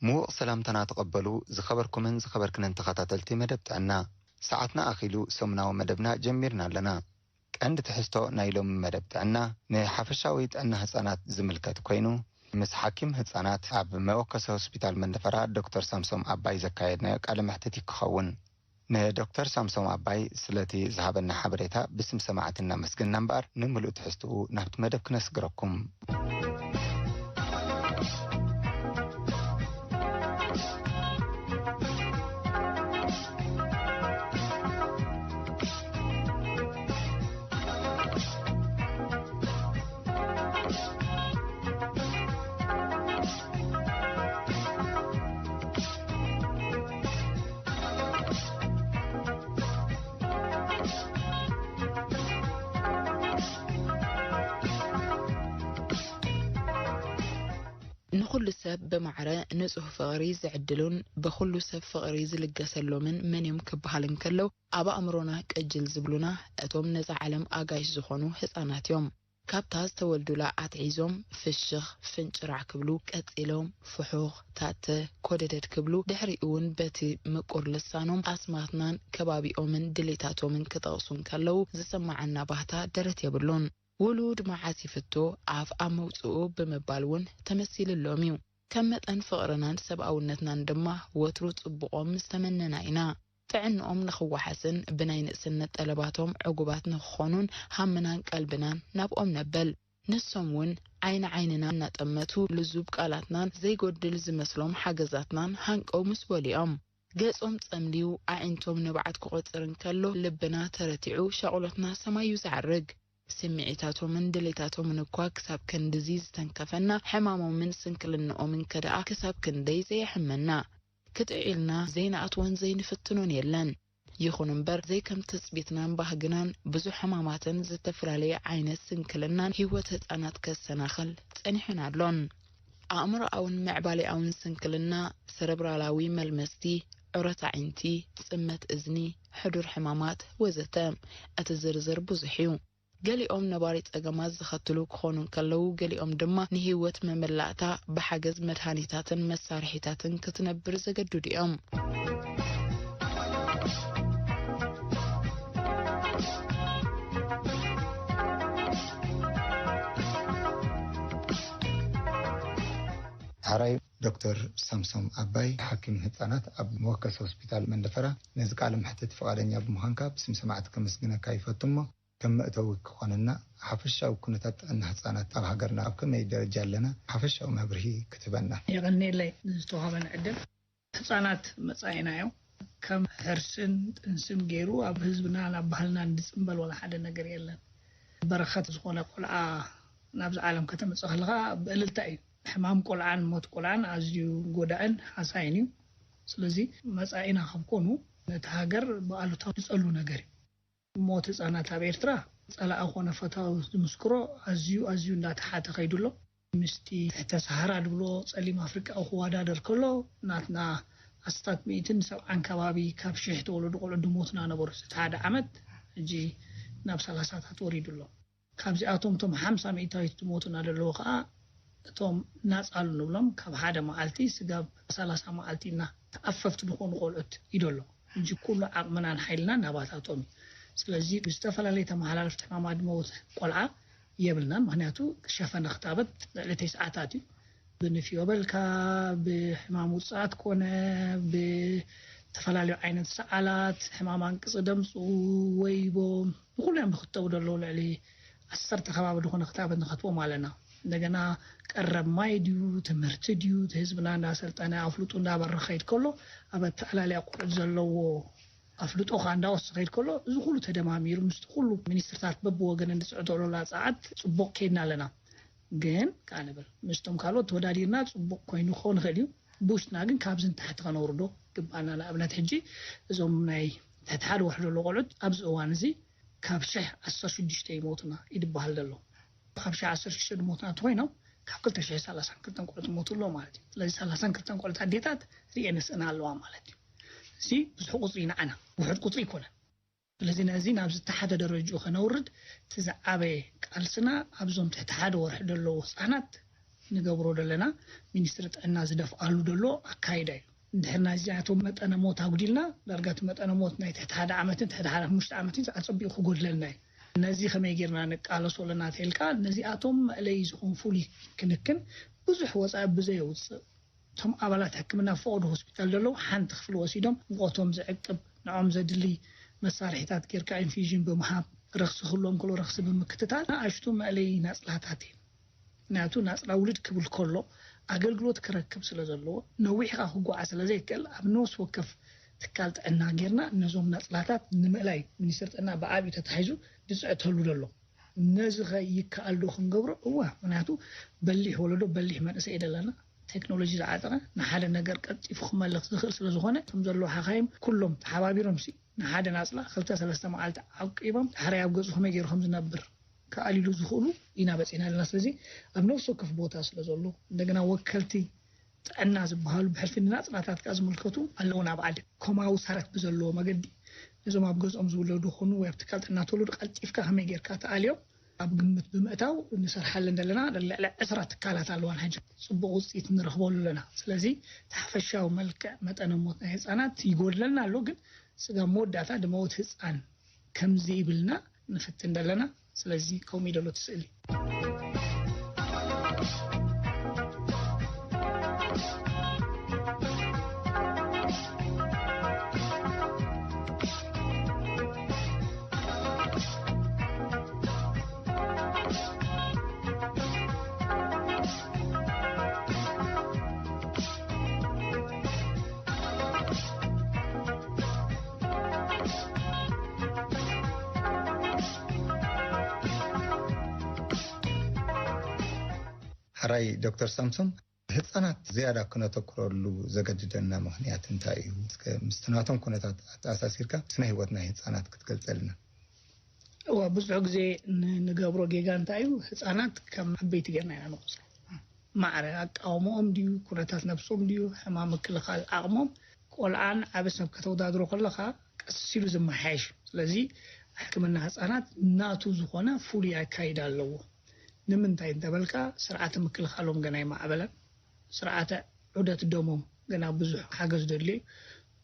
ምዉቕ ሰላምታና ተቐበሉ፣ ዝኸበርኩምን ዝኸበርክንን ተኸታተልቲ መደብ ጥዕና። ሰዓትና ኣኺሉ ሰሙናዊ መደብና ጀሚርና ኣለና። ቀንዲ ትሕዝቶ ናይ ሎሚ መደብ ጥዕና፣ ንሓፈሻዊ ጥዕና ህጻናት ዝምልከት ኮይኑ፣ ምስ ሓኪም ህጻናት ኣብ መወከሲ ሆስፒታል መንደፈራ ዶክተር ሳምሶም ኣባይ ዘካየድናዮ ቃለ መሕትት እዩ ክኸውን። ንዶክተር ሳምሶም ኣባይ ስለቲ ዝሃበና ሓበሬታ ብስም ሰማዕቲ እናመስገንና እምበኣር፣ ንምሉእ ትሕዝትኡ ናብቲ መደብ ክነስግረኩም። ንኹሉ ሰብ ብማዕረ ንጹህ ፍቕሪ ዝዕድሉን ብኹሉ ሰብ ፍቕሪ ዝልገሰሎምን መን እዮም ክበሃል እንከሎ፣ ኣብ ኣእምሮና ቅጅል ዝብሉና እቶም ነዛ ዓለም ኣጋይሽ ዝኾኑ ህጻናት እዮም። ካብታ ዝተወልዱላ ኣትሒዞም ፍሽኽ ፍንጭራዕ ክብሉ፣ ቀጺሎም ፍሑኽ ታተ ኮደደድ ክብሉ፣ ድሕሪኡ እውን በቲ ምቁር ልሳኖም ኣስማትናን ከባቢኦምን ድሌታቶምን ክጠቕሱ እንከለዉ ዝስምዓና ባህታ ደረት የብሉን። ውሉድ መዓስ ይፍቶ ኣፍ ኣብ መውጽኡ ብምባል እውን ተመሲልሎም እዩ። ከም መጠን ፍቕርናን ሰብኣውነትናን ድማ ወትሩ ጽቡቖም ምስ ተመነና ኢና። ጥዕንኦም ንኽወሓስን ብናይ ንእስነት ጠለባቶም ዕጉባት ንኽኾኑን ሃምናን ቀልብናን ናብኦም ነበል። ንሶም እውን ዓይኒ ዓይንና እናጠመቱ ልዙብ ቃላትናን ዘይጎድል ዝመስሎም ሓገዛትናን ሃንቀው ምስ በሉ እዮም። ገጾም ጸምልዩ ኣዒንቶም ንብዓት ክቖጽር እንከሎ ልብና ተረቲዑ ሻቕሎትና ሰማይ እዩ ዝዓርግ። ስምዒታቶምን ድሌታቶምን እኳ ክሳብ ክንድዚ ዝተንከፈና፣ ሕማሞምን ስንክልንኦምን ከደኣ ክሳብ ክንደይ ዘየሕመና። ክትዕ ኢልና ዘይንኣትዎን ዘይንፍትኖን የለን። ይኹን እምበር፣ ዘይከም ትጽቢትናን ባህግናን ብዙሕ ሕማማትን ዝተፈላለየ ዓይነት ስንክልናን ህይወት ህጻናት ከሰናኽል ጸኒሑን ኣሎን። ኣእምሮኣውን ምዕባሌኣውን ስንክልና፣ ሰረብራላዊ መልመስቲ፣ ዑረት ኣዒንቲ፣ ጽመት እዝኒ፣ ሕዱር ሕማማት ወዘተ። እቲ ዝርዝር ብዙሕ እዩ። ገሊኦም ነባሪ ጸገማት ዘኸትሉ ክኾኑ እንከለዉ፣ ገሊኦም ድማ ንህይወት መመላእታ ብሓገዝ መድሃኒታትን መሳርሒታትን ክትነብር ዘገድዱ እዮም። ሓራይ ዶክተር ሳምሶም ኣባይ፣ ሓኪም ህጻናት ኣብ መወከሲ ሆስፒታል መንደፈራ፣ ነዚ ቃለ መሕትት ፍቓደኛ ብምዃንካ ብስም ሰማዕቲ ከመስግነካ ይፈቱ እሞ፣ ከም መእተዊ ክኾነና፣ ሓፈሻዊ ኩነታት ጥዕና ህጻናት ኣብ ሃገርና ኣብ ከመይ ደረጃ ኣለና፣ ሓፈሻዊ መብርሂ ክትህበና። የቐንየለይ ንዝተዋህበኒ ዕድል። ህጻናት መጻኢና እዮም። ከም ሕርስን ጥንስን ገይሩ ኣብ ህዝብናን ኣብ ባህልናን ዝጽምበል ዋላ ሓደ ነገር የለን። በረኸት ዝኾነ ቆልዓ ናብዚ ዓለም ከተምጽእ ከለኻ ብእልልታ እዩ። ሕማም ቆልዓን ሞት ቆልዓን ኣዝዩ ጎዳእን ሃሳይን እዩ። ስለዚ መጻኢና ካብ ኮኑ ነቲ ሃገር ብኣሉታዊ ዝጸሉ ነገር እዩ። ሞት ህጻናት ኣብ ኤርትራ ጸላኢ ኮነ ፈታዊ ዝምስክሮ ኣዝዩ ኣዝዩ እንዳተሓተ ከይዱ ኣሎ። ምስቲ ትሕተ ሰሃራ ድብሎ ጸሊም ኣፍሪቃዊ ክወዳደር ከሎ፣ ናትና ኣስታት ሚእትን ሰብዓን ከባቢ ካብ ሽሕ ተወለዱ ቆልዑ ድሞቱና ነበሩ። እቲ ሓደ ዓመት ሕጂ ናብ ሰላሳታት ወሪዱ ኣሎ። ካብዚኣቶም እቶም ሓምሳ ሚእታዊት ድሞቱና ዘለዉ ከኣ እቶም ናጻሉ ንብሎም ካብ ሓደ መዓልቲ ስጋብ ሰላሳ መዓልቲ እና ተኣፈፍቲ ዝኾኑ ቆልዑት እዩ ዘሎ። ሕጂ ኩሉ ዓቕምናን ሓይልናን ናባታቶም እዩ። ስለዚ ብዝተፈላለየ ተመሓላለፍቲ ሕማማት ድመውት ቆልዓ የብልናን። ምኽንያቱ ሸፈነ ክታበት ልዕሊ ተስዓታት እዩ። ብንፍዮ በልካ፣ ብሕማም ውጽኣት ኮነ፣ ብተፈላለዩ ዓይነት ሰዓላት፣ ሕማም ኣንቅጽ ደምጹ፣ ወይቦ፣ ንኹሎም ብክተቡ ደለዉ ልዕሊ ዓሰርተ ከባቢ ዝኾነ ክታበት ንኸትቦም ኣለና። እንደገና ቀረብ ማይ ድዩ፣ ትምህርቲ ድዩ፣ እቲ ህዝብና እንዳሰልጠነ ኣፍልጡ እንዳበረ ኸይድ ከሎ፣ ኣብ ኣተኣላልያ ቆልዑት ዘለዎ ኣፍልጦ ኸኣ እንዳወሰኸ ይድ ከሎ፣ እዚ ኩሉ ተደማሚሩ ምስቲ ኩሉ ሚኒስትርታት በብወገን እንድፅዕቶ ሎላ ፀዓት ፅቡቕ ከይድና ኣለና። ግን ከኣ ንብል ምስቶም ካልኦት ተወዳዲርና ፅቡቕ ኮይኑ ክኸውን ይኽእል እዩ። ብውሽጥና ግን ካብዚ ንታሕቲ ከነውርዶ ግባኣና። ንኣብነት ሕጂ እዞም ናይ ትሕቲ ሓደ ወርሒ ዘሎ ቆልዑት ኣብዚ እዋን እዚ ካብ ሽሕ ዓሰርተ ሽዱሽተ ይሞቱና ይድበሃል ዘሎ። ካብ ሽሕ ዓሰርተ ሽዱሽተ ዝሞቱና እንተኾይኖም ካብ ክልተ ሽሕ ሰላሳን ክልተን ቆልዑት ይሞቱ ኣለዉ ማለት እዩ። ስለዚ ሰላሳን ክልተን ቆልዑት ኣዴታት ርእየን የስእና ኣለዋ ማለት እዩ። እዚ ብዙሕ ቁፅሪ እዩ ንዓና፣ ውሑድ ቁፅሪ ኣይኮነን። ስለዚ ነዚ ናብ ዝተሓተ ደረጅኡ ከነውርድ እቲ ዝዓበየ ቃልስና ኣብዞም ትሕቲ ሓደ ወርሒ ዘለዉ ህፃናት ንገብሮ ዘለና፣ ሚኒስትሪ ጥዕና ዝደፍኣሉ ዘሎ ኣካይዳ እዩ። እንድሕር ናይዚኣቶም መጠነ ሞት ኣጉዲልና፣ ዳርጋ እቲ መጠነ ሞት ናይ ትሕቲ ሓደ ዓመትን ትሕቲ ሓደ ሓሙሽተ ዓመትን ኣጸቢቑ ክጎድለልና እዩ። ነዚ ከመይ ጌርና ንቃለሶ ኣለና ተልካ፣ ነዚኣቶም መእለይ ዝኾን ፍሉይ ክንክን ብዙሕ ወጻኢ ብዘየውጽእ፣ እቶም ኣባላት ሕክምና ፈቐዶ ሆስፒታል ዘለዉ ሓንቲ ክፍሊ ወሲዶም፣ ሙቐቶም ዝዕቅብ፣ ንዖም ዘድሊ መሳርሒታት ጌርካ ኢንፊዥን ብምሃብ፣ ረኽሲ ክህልዎም ከሎ ረኽሲ ብምክትታል፣ ንኣሽቱ መእለይ ናጽላታት እዩ። ምክንያቱ ናጽላ ውልድ ክብል ከሎ ኣገልግሎት ክረክብ ስለ ዘለዎ፣ ነዊሕኻ ክጓዓ ስለ ዘይክእል፣ ኣብ ነፍሲ ወከፍ ትካል ጥዕና ጌርና ነዞም ናጽላታት ንምእላይ ሚኒስትሪ ጥዕና ብዓብዩ ተታሒዙ ዝጽዕተሉ ዘሎ። ነዚ ከ ይከኣል ዶ ክንገብሮ? እዋ፣ ምክንያቱ በሊሕ ወለዶ፣ በሊሕ መንእሰይ ደለና። ቴክኖሎጂ ዝዓጠቐ ንሓደ ነገር ቀልጢፉ ክመልኽ ዝኽእል ስለ ዝኾነ፣ እቶም ዘለዉ ሓኻይም ኩሎም ተሓባቢሮም ሲ ንሓደ ናጽላ ክልተ ሰለስተ መዓልቲ ዓቂቦም፣ ዳሕራይ ኣብ ገጹ ከመይ ገይሩ ከም ዝነብር ክኣልይሉ ዝኽእሉ ኢና በጺሕና ኣለና። ስለዚ ኣብ ነፍሲ ወከፍ ቦታ ስለ ዘሎ፣ እንደገና ወከልቲ ጥዕና ዝበሃሉ ብሕልፊ ንናጽላታት ከኣ ዝምልከቱ ኣለዉ። ናብ ዓዲ ኮማዊ ሰረት ብዘለዎ መገዲ ነዞም ኣብ ገዝኦም ዝውለዱ ኾኑ ወይ ኣብ ትካል ጥዕና ተወለዱ ቀልጢፍካ ከመይ ጌርካ ትኣልዮም ኣብ ግምት ብምእታው ንሰርሓለን ዘለና ልዕሊ ዕስራ ትካላት ኣለዋን ሕጂ ጽቡቕ ውጽኢት ንረኽበሉ ኣለና። ስለዚ እቲ ሓፈሻዊ መልክዕ መጠነ ሞት ናይ ህጻናት ይጎድለና ኣሎ፣ ግን ስጋብ መወዳእታ ድመውት ህጻን ከምዚ ይብልና ንፍትን ዘለና። ስለዚ ከምኡ እዩ ዘሎ እቲ ስእሊ። ሕራይ ዶክተር ሳምሶን፣ ህፃናት ዝያዳ ክነተኩረሉ ዘገድደና ምኽንያት እንታይ እዩ? እስከ ምስቲ ናቶም ኩነታት ኣተኣሳሲርካ ስነ ህይወት ናይ ህፃናት ክትገልፀልና። እዋ ብዙሕ ግዜ ንገብሮ ጌጋ እንታይ እዩ? ህፃናት ከም ዓበይቲ ጌርና ኢና ንቆፅሮ። ማዕረ ኣቃውሞኦም ድዩ፣ ኩነታት ነብሶም ድዩ፣ ሕማም ምክልኻል ዓቕሞም፣ ቆልዓን ዓቢ ሰብ ከተወዳድሮ ከለኻ ቀስ ኢሉ ዝመሓየሽ። ስለዚ ሕክምና ህፃናት ናቱ ዝኾነ ፍሉይ ኣካይዳ ኣለዎ። ንምንታይ እንተበልካ፣ ስርዓተ ምክልኻሎም ገና ኣይማዕበለን። ስርዓተ ዑደት ደሞም ገና ብዙሕ ሓገዝ ደድልዮ እዩ።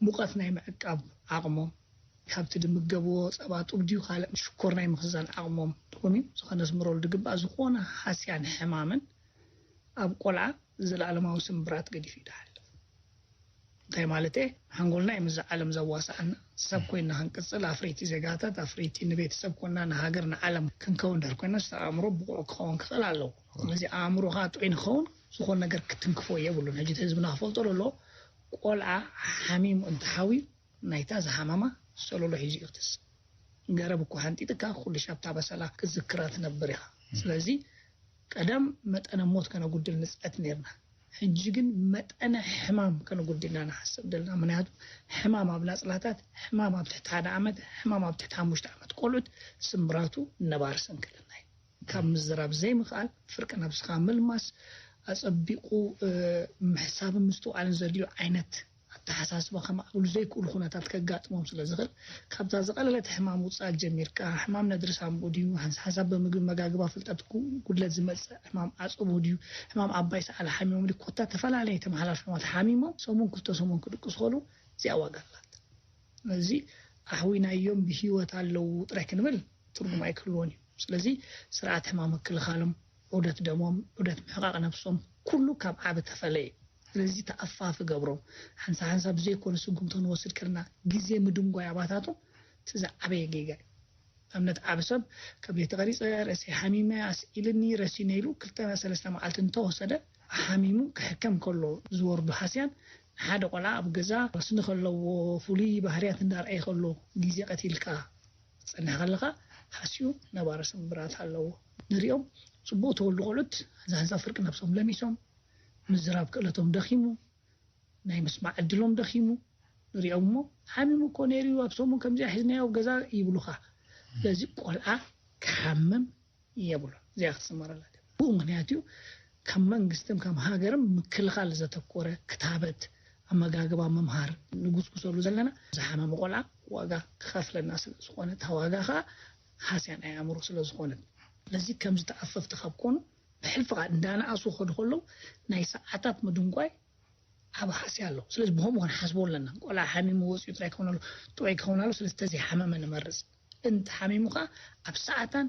ሙቐት ናይ ምዕቃብ ዓቕሞም፣ ካብቲ ድምገብዎ ጸባ ጡብ ድዩ ካልእ ሽኮር ናይ ምኽዛን ዓቕሞም፣ ከምኡ ዝኾነ ዝምረሉ ድግባእ ዝኾነ ሃስያን ሕማምን ኣብ ቆልዓ ዘለኣለማዊ ስምብራት ገዲፉ ይድሓልፍ። እንታይ ማለት እየ? ሓንጎልና እዩ ምስዚ ዓለም ዘዋስኣና። ሰብ ኮይና ክንቅጽል፣ ኣፍረይቲ ዜጋታት፣ ኣፍረይቲ ንቤተሰብ ኮና ንሃገር ንዓለም ክንከውን ድሕር ኮይና፣ ስተ ኣእምሮ ብቑዕ ክኸውን ክኽእል ኣለዎ። ስለዚ ኣእምሮኻ ጥዑይ ንኸውን ዝኾን ነገር ክትንክፎ የብሉን። ሕጂ እቲ ህዝብና ክፈልጦ ለሎ፣ ቆልዓ ሓሚሙ እንተሓውዩ ናይታ ዝሓመማ ሰለሎ ሒዙ እዩ ክትስ ገረብ እኮ ሓንጢጥካ ኩሉ ሻብታ በሰላ ክትዝክራ ትነብር ኢኻ። ስለዚ ቀደም መጠነ ሞት ከነጉድል ንፅዕት ነርና። ሕጂ ግን መጠነ ሕማም ከነጉድልና ንሓስብ ደልና። ምክንያቱ ሕማም ኣብ ናፅላታት፣ ሕማም ኣብ ትሕቲ ሓደ ዓመት፣ ሕማም ኣብ ትሕቲ ሓሙሽተ ዓመት ቆልዑት ስምብራቱ ነባሪ ሰንክልና እዩ። ካብ ምዝራብ ዘይምኽኣል፣ ፍርቂ ነብስኻ ምልማስ፣ ኣፀቢቑ ምሕሳብን ምስትውዓልን ዘድልዮ ዓይነት ኣተሓሳስባ ከማዕብሉ ዘይክእሉ ኩነታት ከጋጥሞም ስለ ዝኽእል፣ ካብዛ ዝቐለለት ሕማም ውጻእ ጀሚርካ፣ ሕማም ነድሪ ሳንቡእ ድዩ፣ ሓንሳብ ሓንሳብ ብምግቢ መጋግባ ፍልጠት ጉድለት ዝመጽእ ሕማም ዓጸቦ ድዩ፣ ሕማም ዓባይ ሰዓል ሓሚሞም ድዩ፣ ኮታ ተፈላለየ ተመሓላልፊ ሕማማት ሓሚሞም ሰሙን ክልተ ሰሙን ክድቅሱ ከለዉ እዚኣ ዋጋ ኣላት። ስለዚ ኣሕዊናዮም ብህይወት ኣለዉ ጥራይ ክንብል ትርጉም ኣይክህልዎን እዩ። ስለዚ ስርዓት ሕማም ምክልኻሎም፣ ዑደት ደሞም፣ ዑደት ምሕቓቕ ነብሶም ኩሉ ካብ ዓቢ ተፈለየ እዩ። ስለዚ ተኣፋፊ ገብሮም። ሓንሳ ሓንሳ ብዘይኮነ ስጉምቶ ንወስድ ከለና ግዜ ምድንጓይ ኣባታቶም እቲ ዝዓበየ ጌጋ እዩ። ኣብነት ዓቢ ሰብ ከብደይ ተቐሪጸ፣ ርእሰይ ሓሚመ፣ ኣስኢልኒ፣ ረሲነ ኢሉ ክልተ ሰለስተ መዓልቲ እንተወሰደ ሓሚሙ ክሕከም ከሎ ዝወርዱ ሃስያን ንሓደ ቆልዓ ኣብ ገዛ ረስኒ ከለዎ ፍሉይ ባህርያት እንዳርኣየ ከሎ ግዜ ቀቲልካ ትጸንሕ ከለኻ ሃስዩ ነባሪ ስምብራት ኣለዎ። ንሪኦም ጽቡቕ ተወልዱ ቆልዑት ዛንዛ ፍርቂ ነብሶም ለሚሶም ምዝራብ ክእለቶም ደኺሙ ናይ ምስማዕ ዕድሎም ደኺሙ ንሪኦም እሞ ሓሚሙ እኮ ነይሩ እዩ ኣብ ሰሙን ከምዚኣ ሒዝናዮ ኣብ ገዛ ይብሉኻ። ስለዚ ቆልዓ ክሓምም የብሉን። እዚኣ ክትስመረላ ብኡ ምክንያት እዩ ካብ መንግስትን ካብ ሃገርም ምክልኻል ዘተኮረ ክታበት ኣመጋግባ ምምሃር ንጉስጉሰሉ ዘለና ዝሓመመ ቆልዓ ዋጋ ክኸፍለና ስለ ዝኾነ እታ ዋጋ ከዓ ሃስያን ኣይ ኣእምሮ ስለ ዝኾነት ስለዚ ከም ዝተኣፈፍቲ ካብ ኮኑ ብሕልፊ ከዓ እንዳነኣሱ ክኸዱ ከለዉ ናይ ሰዓታት ምድንጓይ ዓቢ ሃስያ ኣለዎ። ስለዚ ብኸምኡ ክንሓስቦ ኣለና። ቆልዓ ሓሚሙ ወፂኡ ጥራይ ክኸውን ኣሎ፣ ጥዑይ ክኸውን ኣሎ። ስለዚ ተዘይሓመመ ንመርፅ። እንተ ሓሚሙ ከዓ ኣብ ሰዓታን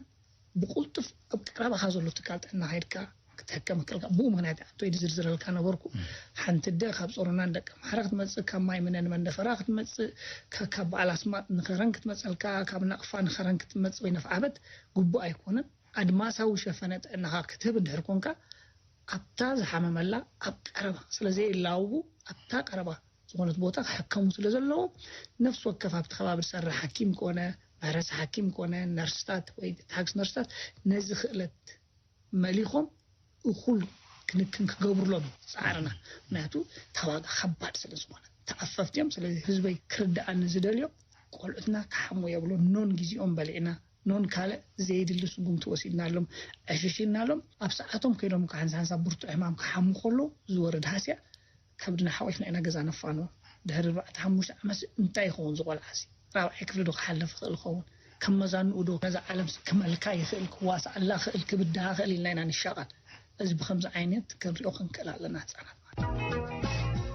ብቁልጡፍ ኣብ ቀረባኻ ዘሎ ትካል ጥዕና ከይድካ ክትሕከም ክልካ። ብኡ ምክንያት ኣቶ ኢድ ዝርዝረልካ ነበርኩ። ሓንቲ ኣደ ካብ ጾሮና ንደቀ ማሕረ ክትመጽእ፣ ካብ ማይ ምነ ንመንደፈራ ክትመጽእ፣ ከ- ካብ በዓል ኣስማጥ ንኸረን ክትመጸልካ፣ ካብ ናቕፋ ንኸረን ክትመጽእ ወይ ነፍዓበት ግቡእ ኣይኮነን። ኣድማሳዊ ሸፈነ ጥዕናኻ ክትህብ እንድሕር ኮንካ ኣብታ ዝሓመመላ ኣብ ቀረባ ስለዘየላውቡ ኣብታ ቀረባ ዝኾነት ቦታ ክሕከሙ ስለ ዘለዎም ነፍሲ ወከፍ ኣብቲ ከባቢ ዝሰርሕ ሓኪም ኮነ መህረሲ ሓኪም ኮነ ነርስታት ወይ ታክስ ነርስታት ነዚ ክእለት መሊኾም እኹል ክንክን ክገብሩሎም ፃዕርና። ምክንያቱ እታ ዋጋ ከባድ ስለ ዝኾነ ተኣፈፍቲ እዮም። ስለዚ ህዝበይ ክርድኣኒ ዝደልዮ ቆልዑትና ክሓሙ የብሎ ኖን ግዚኦም በሊዕና ኖን ካልእ ዘየድሊ ስጉምቲ ወሲድናሎም ዕሽሽናሎም ኣብ ሰዓቶም ከይዶም ሓንሳ ሓንሳ ብርቱዕ ሕማም ክሓሙ ከሎ ዝወርድ ሃስያ ከብድና ሓቂፍና ኢና ገዛ ነፋንዎ። ድሕሪ ኣርባዕተ ሓሙሽተ ዓመት እንታይ ይኸውን ዝቆልዓሲ ራብዓይ ክፍሊ ዶ ክሓልፍ ይኽእል ይኸውን? ከም መዛንኡ ዶ ነዛ ዓለም ክመልካ ይኽእል ክዋስኣላ ክእል ክብድሃ ክእል ኢልና ኢና ንሻቐል። እዚ ብከምዚ ዓይነት ክንሪኦ ክንክእል ኣለና ህፃናት ማለት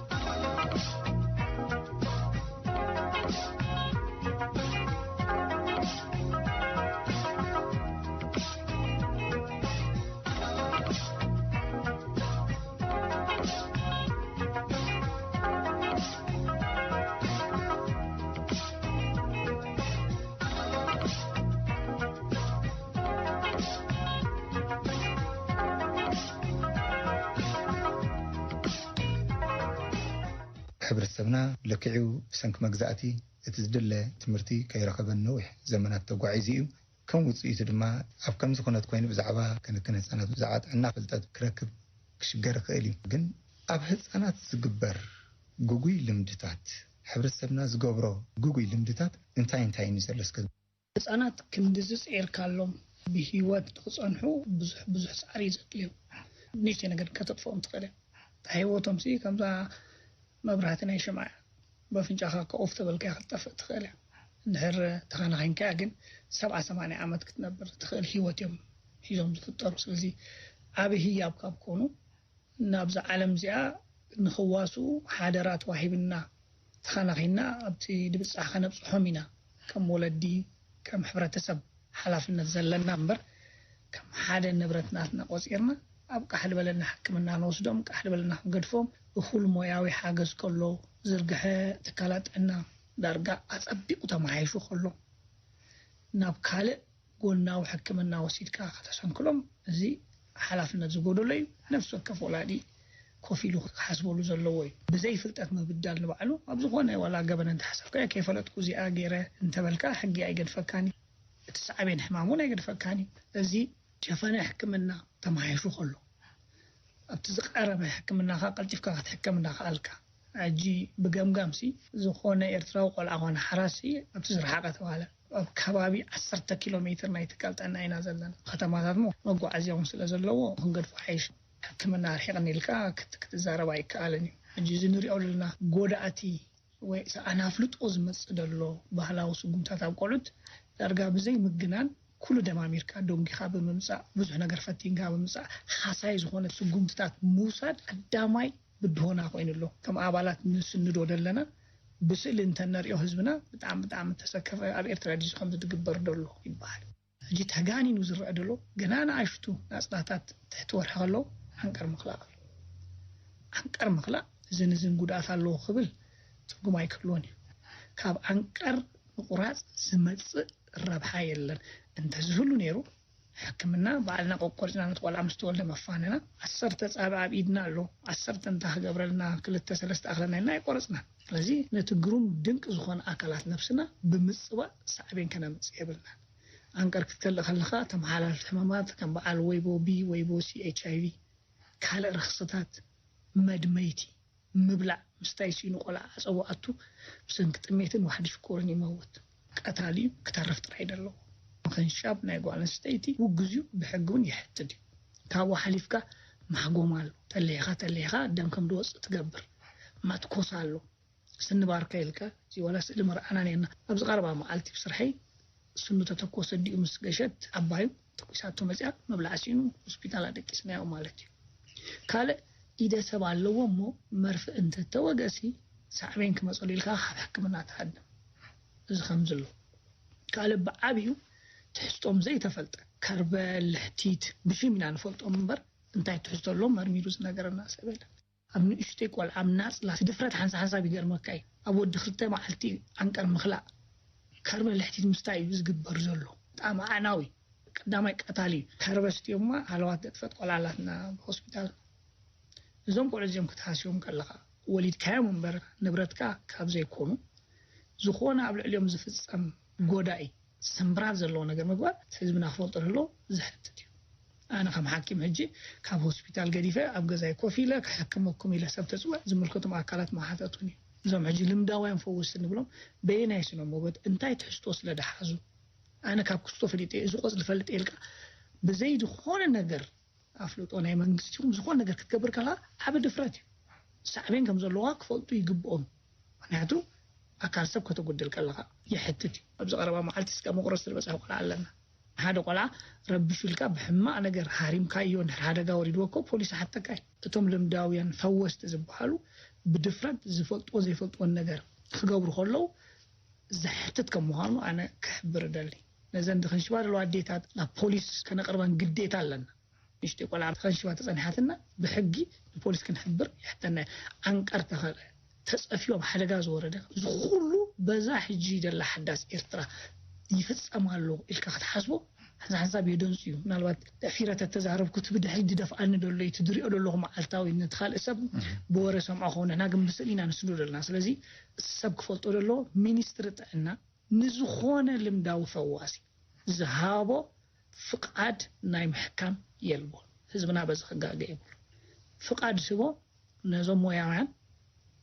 ሕብረተሰብና ለኪዑ ብሰንኪ መግዛእቲ እቲ ዝድለ ትምህርቲ ከይረኸበን ነዊሕ ዘመናት ተጓዒዙ እዩ። ከም ውፅኢቱ ድማ ኣብ ከምዚ ኩነት ኮይኑ ብዛዕባ ክንክን ህፃናት ብዛዕባ ጥዕና ፍልጠት ክረክብ ክሽገር ይኽእል እዩ። ግን ኣብ ህፃናት ዝግበር ግጉይ ልምድታት ሕብረተሰብና ዝገብሮ ግጉይ ልምድታት እንታይ እንታይ እዩ ዘሎ እስከ ህፃናት ክንድዚ ፅዒርካሎም ብሂወት ንክፀንሑ ብዙሕ ብዙሕ ፃዕሪ እዩ ዘድልዮም። ንእሽተይ ነገር ከተጥፍኦም ትኽእል እያ። እታ ሂወቶም ሲ ከምዛ መብራህቲ ናይ ሽምዓ እያ። በፍንጫኻ ኮፍ ተበልካያ ክትጠፍእ ትኽእል እያ። እንድሕር ተኸናኺንካያ ግን ሰብዓ ሰማንያ ዓመት ክትነብር ትኽእል ሂወት እዮም ሒዞም ዝፍጠሩ። ስለዚ ዓቢ ህያብ ካብ ኮኑ ናብዛ ዓለም እዚኣ ንኽዋስኡ ሓደራ ተዋሂብና ተኸናኺንና ኣብቲ ድብጻሕ ከነብጽሖም ኢና ከም ወለዲ ከም ሕብረተሰብ ሓላፍነት ዘለና እምበር ከም ሓደ ንብረት ናትና ቆጺርና ኣብ ቃሕ ዝበለና ሕክምና ንወስዶም ቃሕ ዝበለና ክንገድፎም እኹል ሞያዊ ሓገዝ ከሎ ዝርግሐ ትካላት ጥዕና ዳርጋ ኣጸቢቑ ተመሓይሹ ከሎ ናብ ካልእ ጎናዊ ሕክምና ወሲድካ ከተሰንክሎም እዚ ሓላፍነት ዝጎደሎ እዩ። ነፍሲ ወከፍ ወላዲ ኮፍ ኢሉ ክሓስበሉ ዘለዎ እዩ። ብዘይ ፍልጠት ምብዳል ንባዕሉ ኣብ ዝኾነ ዋላ ገበን እንተሓሰብካዮ ከይፈለጥኩ እዚኣ ገይረ እንተበልካ ሕጊ ኣይገድፈካን እዩ። እቲ ሳዕቤን ሕማም እውን ኣይገድፈካን እዩ። እዚ ሸፈነ ሕክምና ተማሓይሹ ከሎ ኣብቲ ዝቐረበ ሕክምናኻ ቀልጢፍካ ክትሕከም እንዳኸኣልካ ሕጂ ብገምጋምሲ ዝኾነ ኤርትራዊ ቆልዓ ኮነ ሓራሲ ኣብቲ ዝረሓቐ ተባሃለ ኣብ ከባቢ ዓሰርተ ኪሎ ሜትር ናይ ትካል ጥዕና ኢና ዘለና። ከተማታት ሞ መጓዓዝያ እውን ስለ ዘለዎ ክንገድፎ ሓይሽ። ሕክምና ርሒቕኒ ኢልካ ክት- ክትዛረብ ኣይከኣልን እዩ። ሕጂ እዚ ንሪኦ ዘለና ጎዳእቲ ወይ ኣናፍልጦ ዝመፅእ ዘሎ ባህላዊ ስጉምታት ኣብ ቆልዑት ዳርጋ ብዘይ ምግናን ኩሉ ደማሚርካ ዶንጊኻ ብምምፃእ ብዙሕ ነገር ፈቲንካ ብምምፃእ ሓሳይ ዝኾነ ስጉምትታት ምውሳድ ቀዳማይ ብድሆና ኮይኑ ኣሎ። ከም ኣባላት ንስንዶ ደለና ብስእሊ እንተነሪኦ ህዝብና ብጣዕሚ ብጣዕሚ ተሰከፈ ኣብ ኤርትራ ድዚ ከምዚ ትግበር ደሎ ይበሃል። ሕጂ ተጋኒኑ ዝረአ ደሎ ገና ንኣሽቱ ናፅላታት ትሕቲ ወርሒ ከለዉ ዓንቀር ምኽላእ ኣሎ። ዓንቀር ምኽላእ እዝን እዝን ጉድኣት ኣለዎ ክብል ትርጉም ኣይክህልዎን እዩ። ካብ ዓንቀር ምቑራፅ ዝመፅእ ረብሓ የለን። እንተዝህሉ ነይሩ ሕክምና ባዕልና ቆቆሪፅና ነቲ ቆልዓ ምስ ተወልደ መፋነና። ዓሰርተ ፃብዕ ኣብ ኢድና ኣሎ። ዓሰርተ እንታ ክገብረልና ክልተ ሰለስተ ኣኽለና ኢልና ኣይቆረፅናን። ስለዚ ነቲ ግሩም ድንቂ ዝኾነ ኣካላት ነብስና ብምፅባእ ሳዕቤን ከነምፅእ የብልናን። ኣንቀር ክትከልእ ከለኻ ተመሓላልፍቲ ሕማማት ከም በዓል ወይቦ ቢ፣ ወይቦ ሲ፣ ኤች ኣይ ቪ፣ ካልእ ረኽስታት፣ መድመይቲ፣ ምብላዕ ምስታይ ስኢኑ ቆልዓ ዓጸቦ ኣቱ ብሰንኪ ጥሜትን ዋሕዲ ሽኮርን ይመውት። ቀታሊ እዩ ክተርፍ ጥራይ ደለዎ። ምኽንሻብ ናይ ጓል ኣንስተይቲ ውግዝ እዩ ብሕጊ እውን ይሕትድ እዩ። ካብኡ ሓሊፍካ ማሕጎማ ኣሎ። ተለይኻ ተለይኻ ደም ከም ድወፅእ ትገብር። መትኮስ ኣሎ። ስኒ ባርከ ኢልካ እዚ ዋላ ስእሊ መርዓና ነርና ኣብዚ ቀረባ መዓልቲ ብስርሐይ ስኑ ተተኮሰ ድዩ ምስ ገሸት ዓባዩ ተኩሳቶ መፅያ፣ መብላዕ ሲኑ ሆስፒታል ኣደቂስናዮ ማለት እዩ። ካልእ ኢደ ሰብ ኣለዎ እሞ መርፍእ እንተተወገሲ ሳዕቤን ክመፀሉ ኢልካ ካብ ሕክምና ትሃድም። እዚ ከምዚ ኣሎ። ካልእ ብዓብዩ ትሕዝቶም ዘይተፈልጠ ከርበ፣ ልሕቲት ብሽም ኢና ንፈልጦም እምበር እንታይ ትሕዝቶ ኣሎ መርሚሩ ዝነገረና ሰብ የለን። ኣብ ንእሽተይ ቆልዓ ኣብ ናፅላ ድፍረት ሓንሳ ሓንሳብ ይገርመካ እዩ። ኣብ ወዲ ክልተ መዓልቲ ዓንቀር ምኽላእ ከርበ ልሕቲት ምስታይ እዩ ዝግበር ዘሎ። ብጣዕሚ ኣዕናዊ ቀዳማይ ቀታሊ እዩ። ከርበ ስትዮማ ሃለዋት ዘጥፈት ቆልዓ ኣላትና ኣብ ሆስፒታል። እዞም ቆልዑ እዚኦም ክትሃስዮም ከለኻ ወሊድካዮም እምበር ንብረትካ ካብ ዘይኮኑ ዝኾነ ኣብ ልዕሊኦም ዝፍጸም ጎዳኢ ስምብራት ዘለዎ ነገር ምግባር ህዝብና ክፈልጦ ከሎ ዘሕትት እዩ። ኣነ ከም ሓኪም ሕጂ ካብ ሆስፒታል ገዲፈ ኣብ ገዛይ ኮፍ ኢለ ክሕክመኩም ኢለ ሰብ ተፅውዕ ዝምልከቶም ኣካላት ማሓተቱን እዩ። እዞም ሕጂ ልምዳውያን ፈወስቲ ንብሎም በየናይ ስነ ሞገት እንታይ ትሕዝቶ ስለ ደሓዙ ኣነ ካብ ክስቶ ፈሊጠ እዚ ቆፅሊ ፈልጥ ኢልካ ብዘይ ዝኾነ ነገር ኣፍልጦ ናይ መንግስቲ ይኹን ዝኾነ ነገር ክትገብር ከላ ዓቢ ድፍረት እዩ። ሳዕቤን ከም ዘለዋ ክፈልጡ ይግብኦም። ምክንያቱ ኣካል ሰብ ከተጉድል ከለካ ይሕትት እዩ። ኣብዚ ቀረባ መዓልቲ ስጋ መቁረፂ ዝበፅሐ ቆልዓ ኣለና። ሓደ ቆልዓ ረቢሹ ኢልካ ብሕማቕ ነገር ሃሪምካዮ እንድሕር ሓደጋ ወሪድዎ እኮ ፖሊስ ይሓተካ እዩ። እቶም ልምዳውያን ፈወስቲ ዝበሃሉ ብድፍረት ዝፈልጥዎ ዘይፈልጥዎን ነገር ክገብሩ ከለዉ ዘሕትት ከም ምዃኑ ኣነ ክሕብር እደሊ። ነዘን ዝኽንሽባ ዘለዋ ኣዴታት ናብ ፖሊስ ከነቕርበን ግዴታ ኣለና። ንእሽተይ ቆልዓ ተኸንሽባ ተጸኒሓትና ብሕጊ ንፖሊስ ክንሕብር ይሕተና እዩ። ዓንቀር ተኸለ ተጸፍዮም ሓደጋ ዝወረደ እዚ ኩሉ በዛ ሕጂ ደላ ሓዳስ ኤርትራ ይፍጸም ኣሎ ኢልካ ክትሓስቦ ሓንሳብ ሓንሳብ የደንጹ እዩ። ምናልባት ደፊረ ተተዛረብኩ እቲ ብድሕሪት ዝደፍኣኒ ደሎ እዩ፣ እቲ ዝሪኦ ደለኹ መዓልታዊ ነቲ ካልእ ሰብ ብወረ ሰምዖ ከውን ንሕና ግን ብስእሊ ኢና ንስዶ ደለና። ስለዚ ሰብ ክፈልጦ ደሎ ሚኒስትሪ ጥዕና ንዝኾነ ልምዳዊ ፈዋሲ ዝሃቦ ፍቓድ ናይ ምሕካም የልቦን። ህዝብና በዚ ክጋገ የብሉ። ፍቓድ ዝህቦ ነዞም ሞያውያን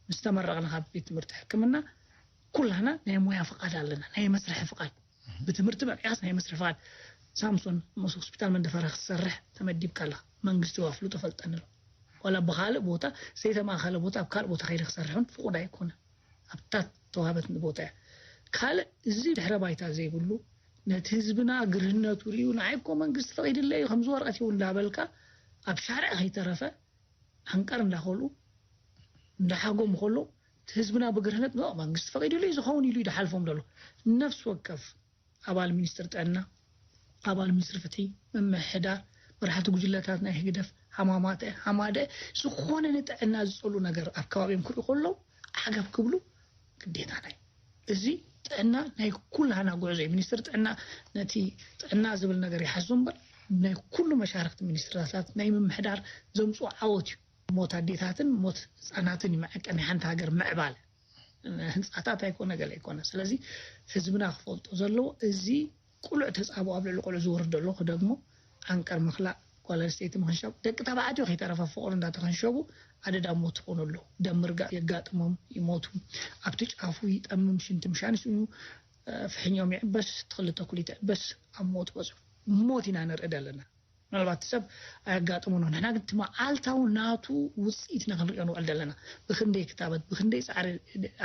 ምስ ተመረቕና ካብ ቤት ትምህርቲ ሕክምና ኩላና ናይ ሞያ ፍቓድ ኣለና፣ ናይ መስርሒ ፍቓድ። ብትምህርቲ በቂዓስ ናይ መስርሒ ፍቓድ። ሳምሶን ምስ ሆስፒታል መንደፈራ ክትሰርሕ ተመዲብካ ኣለኻ። መንግስቲ ኣፍልጦ ፈልጠኒ ኣሎ። ዋላ ብኻልእ ቦታ ዘይተማእኸለ ቦታ ኣብ ካልእ ቦታ ከይደ ክሰርሕ እውን ፍቑድ ኣይኮነን። ኣብታ ተዋህበትኒ ቦታ እያ። ካልእ እዚ ድሕረ ባይታ ዘይብሉ ነቲ ህዝብና ግርህነቱ ሪኡ ንዓይ እኮ መንግስቲ ፈቒድለይ እዩ ከምዚ ወረቐት ይው እንዳበልካ ኣብ ሻርዕ ከይተረፈ ዓንቀር እንዳኸሉ እንዳሓጎሙ ከሎ እቲ ህዝብና ብግርህነት ኖ መንግስቲ ፈቒድሉ እዩ ዝኸውን ኢሉ እዩ ዝሓልፎም ዘሎ። ነፍሲ ወከፍ ኣባል ሚኒስትሪ ጥዕና፣ ኣባል ሚኒስትሪ ፍትሒ፣ ምምሕዳር፣ መራሕቲ ጉጅለታት ናይ ህግደፍ፣ ሃማማተ፣ ሃማደ፣ ዝኾነ ንጥዕና ዝጸሉ ነገር ኣብ ከባቢኦም ክርእዩ ከለዉ ዓገብ ክብሉ ግዴታና እዩ። እዚ ጥዕና ናይ ኩላህና ጉዕዞ እዩ። ሚኒስትሪ ጥዕና ነቲ ጥዕና ዝብል ነገር ይሓዞ እምበር ናይ ኩሉ መሻርክቲ ሚኒስትሪታት ናይ ምምሕዳር ዘምፅኦ ዓወት እዩ። ሞት ኣዴታትን ሞት ህፃናትን እዩ መዐቀኒ ሓንቲ ሃገር ምዕባለ። ህንፃታት ኣይኮነ ገለ ኣይኮነ። ስለዚ ህዝብና ክፈልጦ ዘለዎ እዚ ቁሉዕ ተፃብኦ ኣብ ልዕሊ ቆልዑ ዝወርድ ዘሎ ክደግሞ ዓንቀር ምኽላእ ጓል ኣንስተይቲ ምኽንሻብ ደቂ ተባዕትዮ ከይተረፈ ፍቕሪ እንዳተኸንሸቡ ኣደዳ ሞት ይኾኑ ኣለዉ። ደም ርጋእ የጋጥሞም ይሞቱ። ኣብቲ ጫፉ ይጠምም ሽንቲ ምሻን ስኡ ፍሕኞም ይዕበስ ትኽሊ ተኩሊ ትዕበስ ኣብ ሞት በፅሑ። ሞት ኢና ንርኢ ዘለና። ምናልባት ሰብ ኣየጋጥሞ ነው ንሕና ግን እቲ መዓልታዊ ናቱ ውፅኢት ኢና ክንሪኦ ንውዕል ዘለና። ብክንደይ ክታበት ብክንደይ ፃዕሪ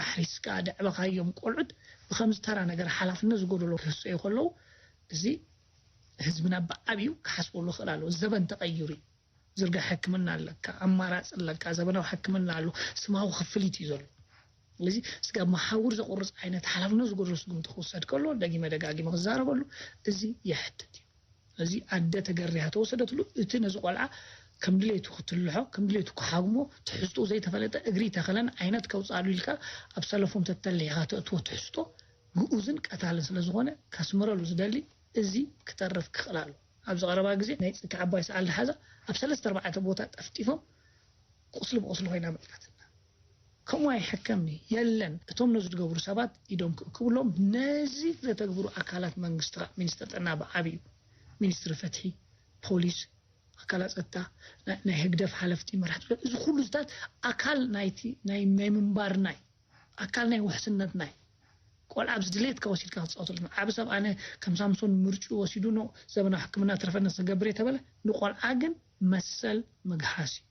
ኣሕሪስካ ደዕበኻዮም ቆልዑት ብከምዚ ተራ ነገር ሓላፍነት ዝጎደሎ ክህሰዩ ከለዉ እዚ ህዝብና ብዓብዩ ክሓስበሉ ክእል ኣለዎ። ዘበን ተቀይሩ እዩ። ዝርጋ ሕክምና ኣለካ፣ ኣማራፂ ኣለካ፣ ዘበናዊ ሕክምና ኣሎ፣ ስማዊ ክፍሊት እዩ ዘሎ። ስለዚ ስጋብ መሓውር ዘቁርፅ ዓይነት ሓላፍነት ዝጎደሎ ስጉምቲ ክውሰድ ከሎ ደጊመ ደጋጊመ ክዛረበሉ እዚ የሕትት እዩ። እዚ ኣደ ተገሪያ ተወሰደትሉ እቲ ነዚ ቆልዓ ከም ድሌቱ ክትልሖ ከም ድሌቱ ክሓግሞ ትሕዝትኡ ዘይተፈለጠ እግሪ ተኸለን ዓይነት ከውፅኣሉ ኢልካ ኣብ ሰለፎም ተተሊኻ ተእትዎ ትሕዝቶ ግኡዝን ቀታልን ስለዝኾነ ከስምረሉ ዝደሊ እዚ ክተርፍ ክኽእል ኣሎ። ኣብዚ ቀረባ ግዜ ናይ ፅኪ ዓባይ ሰዓል ዝሓዛ ኣብ ሰለስተ ኣርባዕተ ቦታ ጠፍጢፎም ቁስሊ ብቁስሊ ኮይና መፅኣትና። ከምኡ ኣይሕከምኒ የለን። እቶም ነዚ ዝገብሩ ሰባት ኢዶም ክእክብሎም ነዚ ዘተግብሩ ኣካላት መንግስቲ ከዓ ሚኒስትር ጥዕና ብዓብዩ ሚኒስትሪ ፍትሒ፣ ፖሊስ፣ ኣካላት ፀጥታ፣ ናይ ህግደፍ ሓለፍቲ መራሕቲ እዚ ኩሉ ዝታት ኣካል ናይቲ ናይ ምንባርና እዩ። ኣካል ናይ ውሕስነትና እዩ። ቆልዓ ኣብዚ ድሌትካ ወሲድካ ክትፃወተሉ ዓብ ሰብ ኣነ ከም ሳምሶን ምርጭኡ ወሲዱ ኖ ዘበናዊ ሕክምና ትረፈኒ ክገብር እየ ተበለ ንቆልዓ ግን መሰል ምግሃስ እዩ።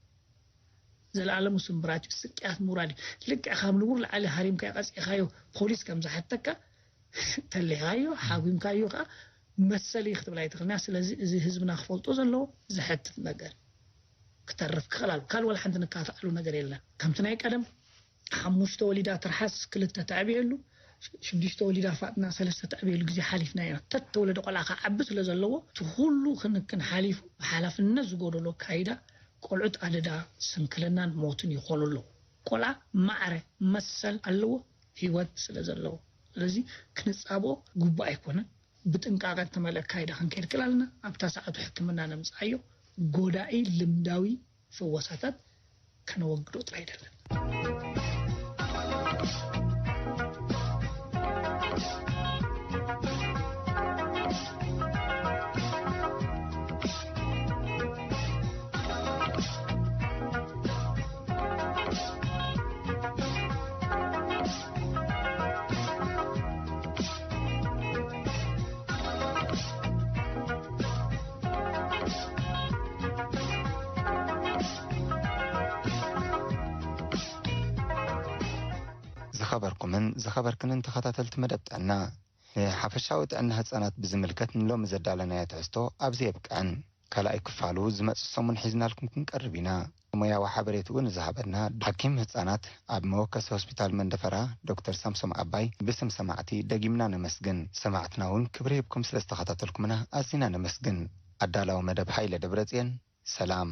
ዘለኣለሙ ስምብራት እዩ። ስቅያት ምውራድ እዩ። ልክዕ ካብ ንቡር ላዕሊ ሃሪምካ ቀፂዕካዮ ፖሊስ ከም ዝሓተካ ተሊኻዮ ሓጒምካዮ ከዓ መሰል እዩ ክትብል ኣይትኽእልን እያ። ስለዚ እዚ ህዝብና ክፈልጦ ዘለዎ ዝሐትት ነገር ክተርፍ ክኽእል ኣለዎ። ካልእ ዋላ ሓንቲ ንካትዓሉ ነገር የለን። ከምቲ ናይ ቀደም ሓሙሽተ ወሊዳ ትርሓስ ክልተ ተዕብየሉ፣ ሽዱሽተ ወሊዳ ፋጥና ሰለስተ ተዕብየሉ ግዜ ሓሊፍና ኢና። ተተወለደ ቆልዓ ክዓቢ ስለ ዘለዎ እቲ ኩሉ ክንክን ሓሊፉ ብሓላፍነት ዝጎደሎ ኣካይዳ ቆልዑት ኣደዳ ስንክልናን ሞትን ይኾኑ ኣለዉ። ቆልዓ ማዕረ መሰል ኣለዎ ህይወት ስለ ዘለዎ። ስለዚ ክንጻብኦ ግቡእ ኣይኮነን። ብጥንቃቐ እተመልአ ኣካይዳ ክንከይድ ክላልና ኣብታ ሰዓቱ ሕክምና ነምጽኣዮ ጎዳኢ ልምዳዊ ፍወሳታት ከነወግዶ ጥራይ ኣይደለን። ዝኸበርኩምን ዝኸበርክንን ተኸታተልቲ መደብ ጥዕና፣ ንሓፈሻዊ ጥዕና ህጻናት ብዝምልከት ንሎሚ ዘዳለናዮ ትሕዝቶ ኣብዚ የብቅዐን። ካልኣይ ክፋሉ ዝመጽእ ሰሙን ሒዝናልኩም ክንቀርብ ኢና። ሞያዊ ሓበሬትኡ ንዝሃበና ሓኪም ህጻናት ኣብ መወከሲ ሆስፒታል መንደፈራ ዶክተር ሳምሶም ኣባይ ብስም ሰማዕቲ ደጊምና ነመስግን። ሰማዕትና እውን ክብሪ ሂብኩም ስለ ዝተኸታተልኩምና ኣዚና ነመስግን። ኣዳላዊ መደብ ሃይለ ደብረጽዮን። ሰላም።